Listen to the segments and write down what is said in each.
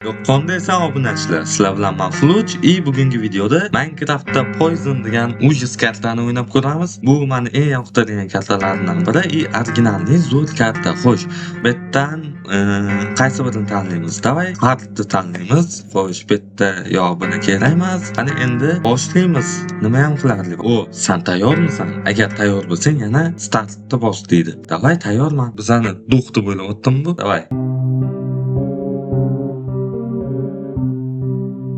Qandaysan obunachilar? Sizlar bilan men Fluch и bugungi videoda Minecraftda Poison degan ужас kartani o'ynab ko'ramiz. Bu meni eng yoqtirgan kartalarimdan biri и originalli zo'r karta. Xo'sh, bu yerdan qaysi birini tanlaymiz? Давай hardni tanlaymiz. Xo'sh, bu yerda yo buni kerak emas. Qani endi boshlaymiz. Nima ham qilardik? O, san tayyormisan? Agar tayyor bo'lsang, yana startni bos deydi. Давай tayyorman. Bizani дух deb o'ylayaptim bu. Давай.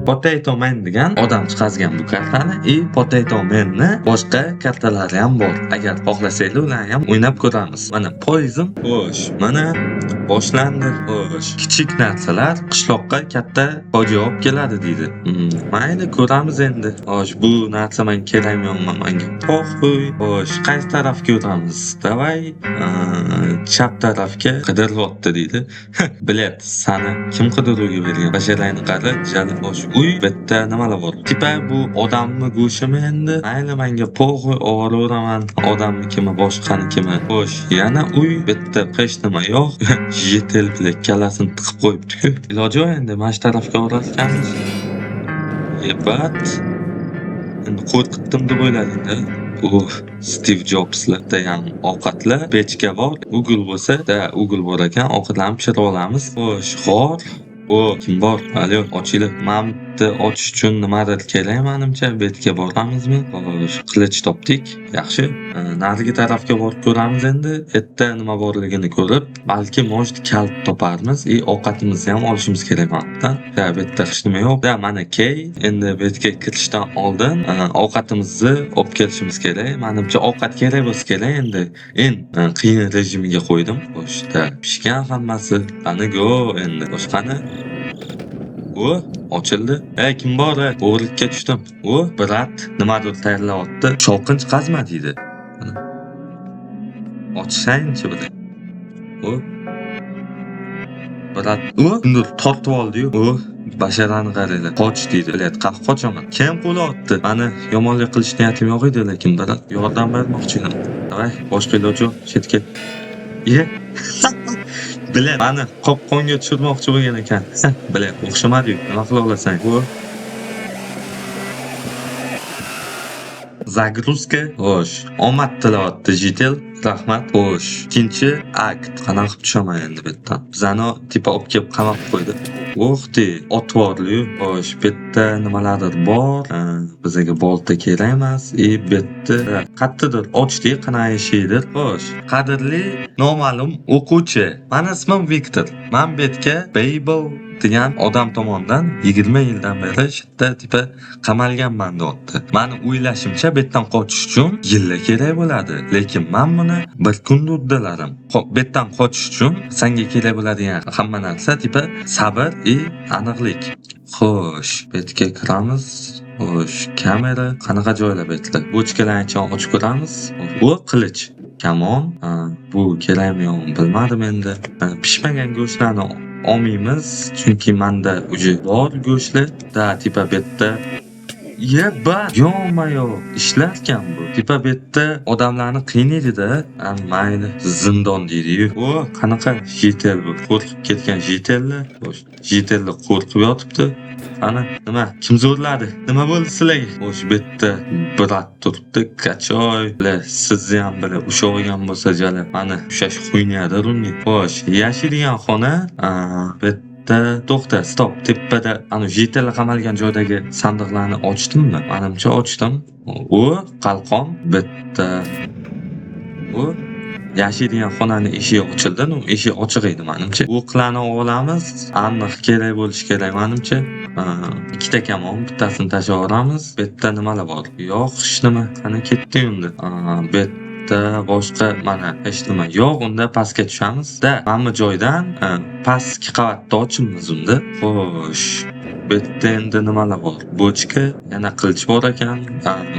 Potato Man degan odam chiqazgan bu kartani и Potato Manni boshqa kartalari ham bor. Agar xohlasanglar ularni ham o'ynab ko'ramiz. Mana Poison. Xo'sh, mana boshlandi. Xo'sh, kichik narsalar qishloqqa katta fojia olib keladi deydi. Mayli ko'ramiz endi. Xo'sh, bu narsa menga kerakmi yo'qmi menga? Похуй. Xo'sh, qaysi tarafga o'tamiz? Давай, chap tarafga qidiryapti deydi. Bilet, sani kim qidiruvga bergan? Basharangni qara, jalb. Xo'sh, uy bu yerda nimalar bor? Типа bu odamni go'shtimi endi? Mayli menga похуй, olaveraman odamnikimi, boshqanikimi. Xo'sh, yana uy, bu yerda hech nima yo'q. Jetel bilan kallasini tiqib qo'yibdi-ku. Iloji yo'q endi, mana shu tarafga borar ekanmiz. Ебать. Endi qo'rqitdim deb o'ylading-da. Uh, Steve Jobslarda ham ovqatlar, pechka bor. Уголь bo'lsa, da уголь bor ekan, ovqatlarni pishirib olamiz. Xo'sh, g'or. O, kim bor? Alo, ochinglar. Mana bu yerda ochish uchun nimadir kerak manimcha. Bu yerga boramizmi? Xo'sh, qilich topdik. Yaxshi. Narigi tarafga borib ko'ramiz endi. Bu yerda nima borligini ko'rib, balki может kalit toparmiz и ovqatimizni ham olishimiz kerak mana bu yerdan. Da, bu yerda hech nima yo'q. Da, mana key. Endi bu yerga kirishdan oldin ovqatimizni olib kelishimiz kerak. Manimcha ovqat kerak bo'lsa kerak endi. Eng qiyin rejimiga qo'ydim. Xo'sh, da, pishgan hammasi. Qani go endi. Xo'sh, qani? O, ochildi. Ey, kim bor? Ey? O'g'rilikka tushdim. O, брат nimadir tayyorlayapti. Shovqin chiqazma deydi. Mana. Ochsangchi buni. O. Брат, o, kimdir tortib oldi-yu. O, basharani qaranglar. Qoch deydi. Bilet, qayerga qochaman? Kim qo'li otdi? Mani yomonlik qilish niyatim yo'q edi, lekin брат, yordam bermoqchi edim. Давай, boshqa iloji yo'q. Chetga. Ye. Bilet, mani qopqonga tushirmoqchi bo'lgan ekan. Bilet, o'xshamadi-yu. Nima qila olasan? O. Загрузка. Xo'sh, omad tilayapti Jitel. Rahmat. Xo'sh, ikkinchi akt. Qanaqa qilib tushaman endi bu yerdan? Bizani типа olib kelib qamab qo'ydi. Ух ты, otib yubordi-yu. Xo'sh, bu yerda nimalardir bor. Bizga bolta kerak emas. И bu yerda qayerdadir ochdik, qanaqa eshikdir. Xo'sh, qadrli noma'lum o'quvchi. Mani ismim Viktor. Men bu yerga Babel degan odam tomonidan 20 yildan beri shu yerda типа qamalganman deyapti. Mani o'ylashimcha bu yerdan qochish uchun yillar kerak bo'ladi. Lekin men buni bir kunda uddaladim. Xo'p, bu yerdan qochish uchun senga kerak bo'ladigan hamma narsa типа sabr и aniqlik. Xo'sh, bu yerga kiramiz. Xo'sh, kamera qanaqa joylar bu yerda? Bochkalarni ichini ochib ko'ramiz. Bu qilich. Kamon. Bu kerakmi yo'qmi bilmadim endi. Pishmagan go'shtlarni olmaymiz, chunki menda уже bor go'shtlar. Da, типа bu yerda Ебать, ё-моё, ishlarkan bu. Типа bu yerda odamlarni qiynaydi-da. Mayli, zindon deydi-yu. O, qanaqa jitel bu? Qo'rqib ketgan jitellar. Xo'sh, jitellar qo'rqib yotibdi. Qani, nima? Kim zo'rladi? Nima bo'ldi sizlarga? Xo'sh, bu yerda брат turibdi, kachoy. Бля, sizni ham bili ushlab olgan bo'lsa jala. Mana ushlash хуйня dir unga. Xo'sh, yashaydigan xona, bu yerda to'xta, стоп. Tepada ana jitellar qamalgan joydagi sandiqlarni ochdimmi? Manimcha ochdim. O, qalqon bu yerda. O, yashaydigan xonani eshigi ochildi. Ну, eshik ochiq edi manimcha. O'qlarni olamiz. Aniq kerak bo'lishi kerak manimcha. Ikkita kamon, bittasini tashlab yuboramiz. Bu yerda nimalar bor? Yo'q, hech nima. Qani ketdi endi. Bu yerda boshqa mana hech nima yo'q. Unda pastga tushamiz. Da, mana bu joydan pastki qavatda ochamiz unda. Xo'sh, bu yerda endi nimalar bor? Bochka, yana qilich bor ekan.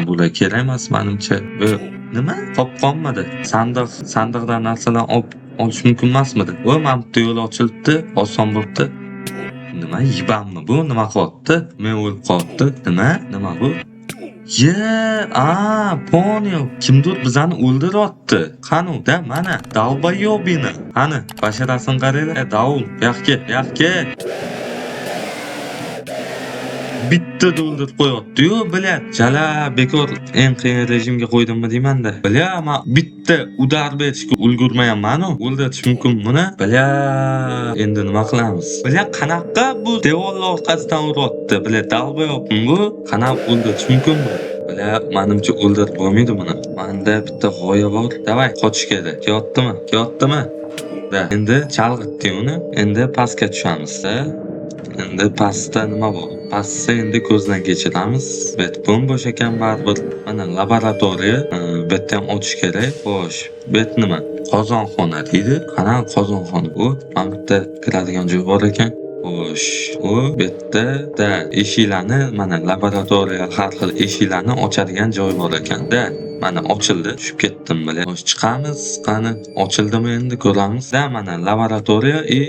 Bular kerak emas manimcha. Bu nima? Qopqonmidi? Sandiq, sandiqdan narsalar olib olish mumkin emasmidi? O, mana bu yerda yo'l ochilibdi, oson bo'libdi. Nima yibanmi bu? Nima qilyapti? Men o'lib qolibdi. Nima? Nima bu? Ye, a, понял. Kimdir bizani o'ldiryapti. Qani u? Da, mana, долбоёбина. Qani, basharasini qaranglar. E, Daul, bu yoqqa, bu yoqqa. Bitta o'ldirib qo'yapti-yu, бля. Jala bekor eng qiyin rejimga qo'ydimmi deyman-da. Бля, men bitta удар berishga ulgurmayapman-u. O'ldirish mumkin buni. Бля, endi nima qilamiz? Бля, qanaqa bu devorlar orqasidan uryapti? Бля, долбоёб mi bu? Qanaqa o'ldirish mumkin bu? Бля, manimcha o'ldirib bo'lmaydi buni. Menda bitta g'oya bor. Давай, qochish kerak. Kelyaptimi? Kelyaptimi? Да, endi chalg'itdik uni. Endi pastga tushamiz. Endi pastda nima bor? Pastda endi ko'zdan kechiramiz. Bu yer bo'm-bo'sh ekan baribir. Mana laboratoriya. Bu yerda ham ochish kerak. Xo'sh, bu yer nima? Qozonxona deydi. Qanaqa qozonxona bu? Mana bu yerda kiradigan joy bor ekan. Xo'sh, u bu yerda да eshiklarni, mana laboratoriya har xil eshiklarni ochadigan joy bor ekan. Да, mana ochildi. Tushib ketdim, бля. Xo'sh, chiqamiz. Qani, ochildimi endi ko'ramiz. Да, mana laboratoriya и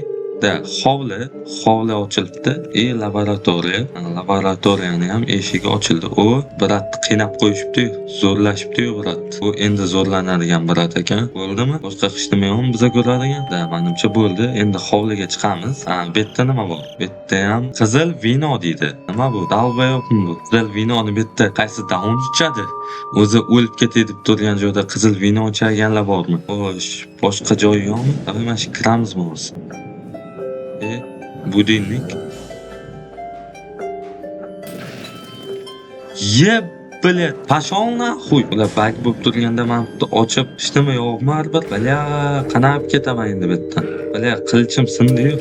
да hovli, hovli ochilibdi и laboratoriya. Mana laboratoriyani ham eshigi ochildi. U брат ni qiynab qo'yishibdi-yu, zo'rlashibdi-yu брат. Bu endi zo'rlanadigan брат ekan. Bo'ldimi? Boshqa hech nima yo'qmi biza ko'radigan? Да, manimcha bo'ldi. Endi hovliga chiqamiz. Ha, bu yerda nima bor? Bu yerda ham qizil vino deydi. Nima bu? Долбоёб mi bu? Qizil vinoni bu yerda qaysi даун ichadi? O'zi o'lib ketay deb turgan joyda qizil vino ichadiganlar bormi? Xo'sh, boshqa joyi yo'qmi? Давай mana shu kiramizmi o'zi? E, будильник. Еб, блядь, пошёл нахуй. Ular баг bo'lib turganda man bitta ochib, hech nima yo'qmi baribir? Бля, qanaqib ketaman endi bu yerdan? Бля, qilichim sindi-yu.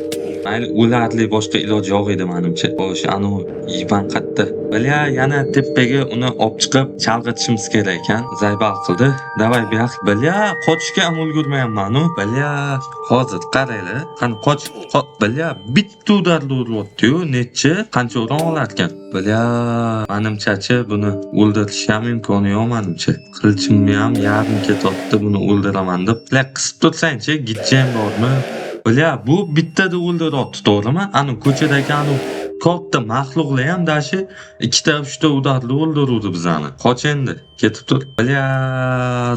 Mayli, o'larli boshqa iloji yo'q edi manimcha. Xo'sh, anavi Ivan qayerda? Бля, yana tepaga uni olib chiqib chalg'itishimiz kerak ekan. Заебал qildi. Давай bu yoq. Бля, qochishga ham ulgurmayapman-u. Бля, hozir qaranglar. Qani qoch, бля, bitta удар da uryapti-yu. Nechi? Qancha урон olarkan? Бля, manimchachi buni o'ldirishga ham imkoni yo'q manimcha. Qilichimni ham yarim ketyapti buni o'ldiraman deb. Бля, qisib tursangchi, gijjang bormi? Бля, bu bittada o'ldiryapti, to'g'rimi? Anu ko'chadagi anu katta maxluqlar ham dashi ikkita, uchta удар da o'ldiruvdi bizani. Qoch endi, ketib tur. Бля,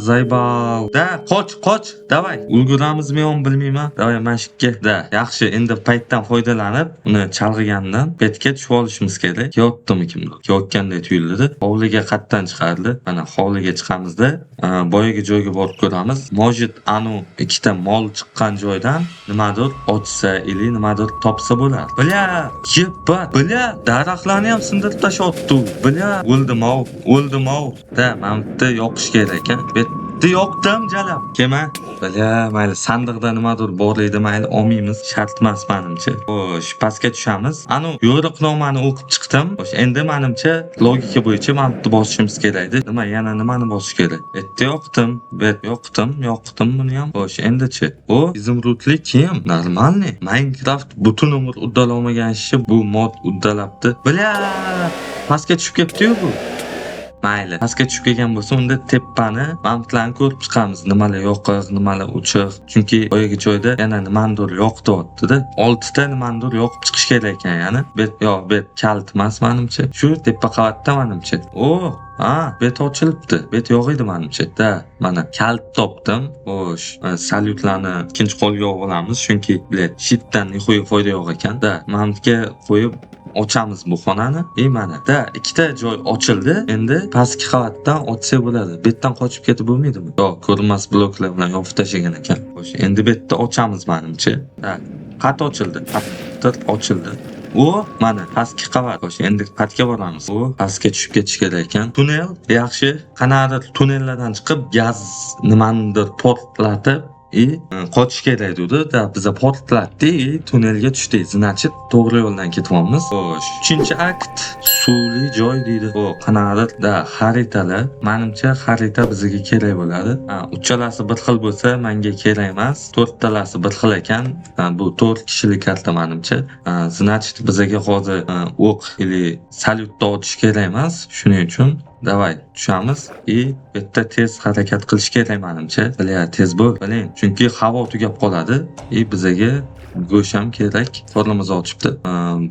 заебал. Да, qoch, qoch, давай. Ulguramizmi yo'qmi bilmayman. Давай mana shu yerga. Да, yaxshi, endi paytdan foydalanib, uni chalg'igandan betga tushib olishimiz kerak. Kelyaptimi kimdir? Kelayotgandek tuyuldi. Hovliga qayerdan chiqardi? Mana hovliga chiqamizda, boyagi joyga borib ko'ramiz. Может, anu ikkita mol chiqqan joydan nimadir ochsa или nimadir topsa bo'lar. Бля, ебать, бля, daraxtlarni ham sindirib tashlayapti u. Бля, o'ldim-ov, o'ldim-ov. Да, mana bu yerda yoqish kerak ekan. Bu yerda yoqdim jalab. Kelma. Бля, mayli, sandiqda nimadir bor edi, mayli, olmaymiz. Shart emas manimcha. Xo'sh, pastga tushamiz. Anu yo'riqnomani o'qib chiqdim. Xo'sh, endi manimcha logika bo'yicha mana bu yerda bosishimiz kerak edi. Nima, yana nimani bosish kerak? Bu yerda yoqdim, bu yerda yoqdim, yoqdim buni ham. Xo'sh, endichi? O, изумруд li kiyim. Нормальный. Minecraft butun umr uddalolmagan ishni bu mod uddalabdi. Бля, pastga tushib ketdi-yu bu. Mayli, pastga tushib kelgan bo'lsa, unda tepani, mamtlarni ko'rib chiqamiz. Nimalar yoqiq, nimalar o'chiq. Chunki boyagi joyda yana nimanidir yoqyapti-da. 6 ta nimanidir yoqib chiqish kerak ekan, ya'ni. Bet yo'q, bet kalit emas manimcha. Shu tepa qavatda manimcha. O, ha, bet ochilibdi. Bet yo'q edi manimcha. Да, mana kalit topdim. Xo'sh, salyutlarni ikkinchi qo'lga olamiz, chunki блядь, щит dan нихуя foyda yo'q ekan. Да, mamtga qo'yib ochamiz bu xonani. И mana, да, ikkita joy ochildi. Endi pastki qavatdan ochsak bo'ladi. Bu yerdan qochib ketib bo'lmaydimi? Yo'q, ko'rinmas bloklar bilan yopib tashlagan ekan. Xo'sh, endi bu yerda ochamiz manimcha. Да, qat ochildi. Qattiq ochildi. U mana pastki qavat. Xo'sh, endi qayerga boramiz? U pastga tushib ketish kerak ekan. Tunnel yaxshi. Qanaqadir tunnellardan chiqib gaz nimanidir portlatib и qochish kerak edi. Да, biza portlatdik и tunnelga tushdik. Значит, to'g'ri yo'ldan ketyapmiz. Xo'sh, uchinchi akt suvli joy deydi. O, qanaqadir да xaritalar. Manimcha xarita bizga kerak bo'ladi. Ha, uchalasi bir xil bo'lsa menga kerak emas. To'rttalasi bir xil ekan. Ha, bu 4 kishilik karta manimcha. Ha, значит, bizga hozir o'q или salyutni otish kerak emas. Shuning uchun давай tushamiz и bu yerda tez harakat qilish kerak manimcha. Бля, tez bo'l, biling. Chunki havo tugab qoladi и bizaga go'sht ham kerak. Qornimiz ochibdi.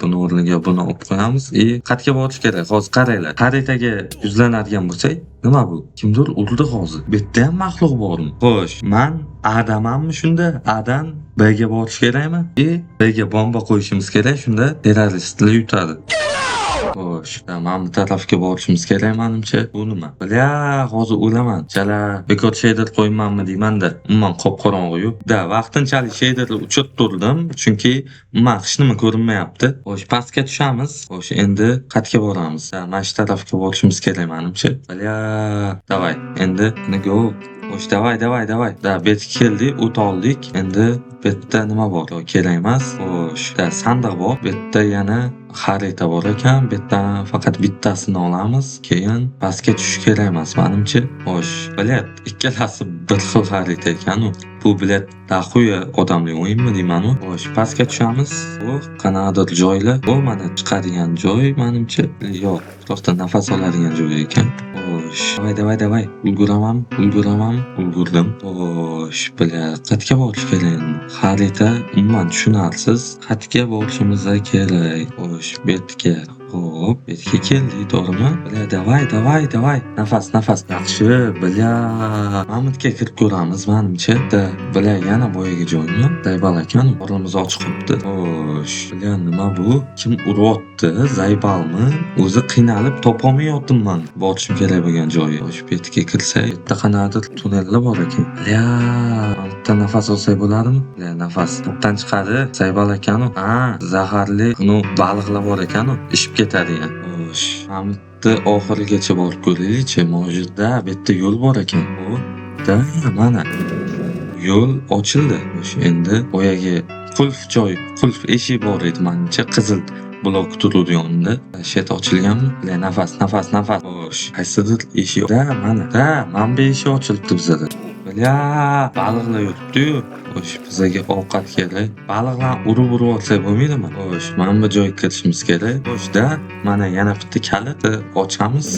Buni o'rniga buni olib qo'yamiz и qayerga borish kerak? Hozir qaranglar. Xaritaga yuzlanadigan bo'lsak, nima bu? Kimdir urdi hozir. Bu yerda ham maxluq bormi? Xo'sh, man Adamanmi shunda? Adan B ga borish kerakmi? И B ga bomba qo'yishimiz kerak, shunda terroristlar yutadi. Xo'sh, mana bu tarafga borishimiz kerak manimcha. Bu nima? Бля, hozir o'laman. Chala bekor shader qo'ymanmi deyman-da. Umuman qop-qorong'u-yu. Да, vaqtinchalik shaderni o'chirib turdim, chunki umuman hech nima ko'rinmayapti. Xo'sh, pastga tushamiz. Xo'sh, endi qayerga boramiz? Mana shu tarafga borishimiz kerak manimcha. Бля, давай, endi go. Xo'sh, давай, давай, давай. Да, bu yerga keldik, o't oldik. Endi bu yerda nima bor? Kerak emas. Xo'sh, да, sandiq bor. Bu yerda yana xarita bor ekan. Bu yerdan faqat bittasini olamiz. Keyin pastga tushish kerak emas manimcha. Xo'sh, блядь, ikkalasi bir xil xarita ekan-u. Bu, блядь, дохуя odamli o'yinmi deyman-u. Xo'sh, pastga tushamiz. Bu qanaqadir joylar. Bu mana chiqadigan joy manimcha. Yo'q, просто nafas oladigan joy ekan. Xo'sh, давай, давай, давай. Ulguramanmi? Ulguramanmi? Ulgurdim. Xo'sh, блядь, qayerga borish kerak endi? Xarita umuman tushunarsiz. Qayerga borishimiz kerak? Xo'sh, bu yerga. Xo'p, bu yerga keldik, to'g'rimi? Бля, давай, давай, давай. Nafas, nafas. Yaxshi, бля. Mana bu yerga kirib ko'ramiz manimcha. Да, бля, yana boyagi joymi? Заебал ekan, qornimiz och qolibdi. Xo'sh, бля, nima bu? Kim uryapti? Заебал mi? O'zi qiynalib topolmayapman borishim kerak bo'lgan joyi. Xo'sh, bu yerga kirsak, bu yerda qanaqadir tunnellar bor ekan. Бля, mana bu yerda nafas olsak bo'ladimi? Бля, nafas. Qayerdan chiqadi? Заебал ekan-u. Ha, zaharli, ну, baliqlar bor ekan-u, ishib ketadigan. Xo'sh, mana bu yerda oxirigacha borib ko'raylikchi. Может, да, bu yerda yo'l bor ekan. O, да, mana. Yo'l ochildi. Xo'sh, endi boyagi qulf joy, qulf eshik bor edi manimcha, qizil blok turuvdi yonida. Shet ochilganmi? Бля, nafas, nafas, nafas. Xo'sh, qaysidir eshik. Да, mana. Да, mana bu eshik ochilibdi bizada. Бля, baliqlar yotibdi-yu. Xo'sh, bizaga ovqat kerak. Baliqlarni urib-urib olsak bo'lmaydimi? Xo'sh, mana bu joyga kirishimiz kerak. Xo'sh, да, mana yana bitta kalit ochamiz.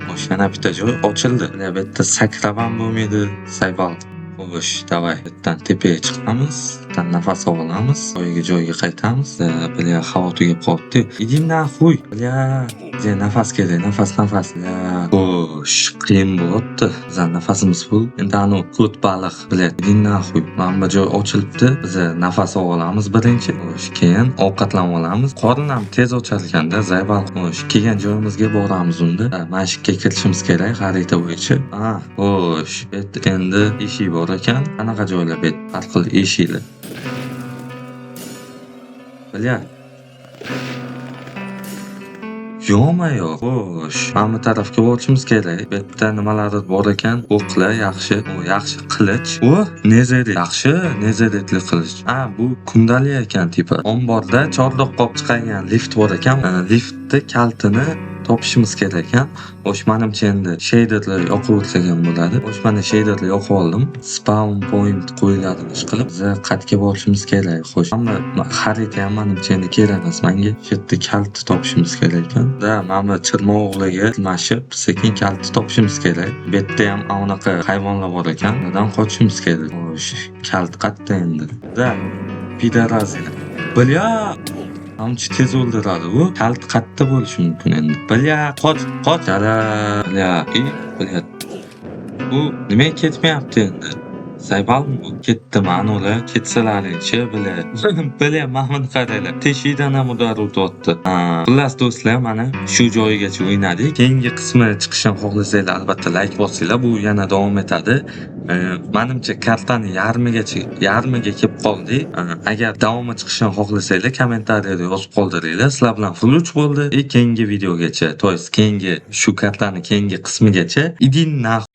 Xo'sh, yana bitta joy ochildi. Бля, bu yerda sakrab ham bo'lmaydi. Заебал. Xo'sh, давай, bu yerdan tepaga chiqamiz. Bitta nafas olamiz. Boyagi joyga qaytamiz. Бля, havo tugab qolibdi. Иди нахуй. Бля, bizga nafas kerak, nafas, nafas. Бля, xo'sh, qiyin bo'lyapti. Bizani nafasimiz full. Endi anavi ko't baliq, бля, иди нахуй. Mana bu joy ochilibdi. Biza nafas olamiz birinchi. Xo'sh, keyin ovqatlanib olamiz. Qorin ham tez ochar ekanda, заебал. Xo'sh, kelgan joyimizga boramiz unda. Mana shu yerga kirishimiz kerak xarita bo'yicha. Ha, xo'sh, bu yerda endi eshik bor ekan. Qanaqa joylar bu yerda? Har xil eshiklar. Бля. Yo'q-ma-yo'q. Xo'sh, mana bu tarafga borishimiz kerak. Bu yerda nimalardir bor ekan. O'qlar yaxshi. O, yaxshi qilich. O, незерит. Yaxshi, незерит li qilich. Ha, bu kundalik ekan типа. Omborda chordoqqa olib chiqadigan lift bor ekan. Liftni kalitini topishimiz kerak ekan. Xo'sh, manimcha endi shaderlar yoqib o'tsak ham bo'ladi. Xo'sh, mana shaderlar yoqib oldim. Spawn point qo'yiladi ishqilib. Biza qayerga borishimiz kerak? Xo'sh, hamma xarita ham manimcha endi kerak emas menga. Shu yerda kalitni topishimiz kerak ekan. Да, mana bu chirmovuqlarga almashib, sekin kalitni topishimiz kerak. Bu yerda ham anaqa hayvonlar bor ekan. Ulardan qochishimiz kerak. Xo'sh, kalit qayerda endi? Да, пидорасина. Бля! Ancha tez o'ldiradi u. Kalit qayerda bo'lishi mumkin endi? Бля, qoch, qoch. Chala, бля, и, бля. Bu nimaga ketmayapti endi? Заебал mi bu? Ketdimi anavilar? Ketsalaringchi, бля. Бля, mana buni qaranglar. Teshikdan ham удар o'tyapti. Ha, xullas do'stlar, mana shu joyigacha o'ynadik. Keyingi qismi chiqishini xohlasanglar, albatta like bosinglar. Bu yana davom etadi. Manimcha kartani yarmigacha, yarmiga kelib qoldik. Agar davomi chiqishini xohlasanglar, kommentariyada yozib qoldiringlar. Sizlar bilan Fluch bo'ldi. И keyingi videogacha, то есть keyingi shu kartani keyingi qismigacha. Иди нахуй.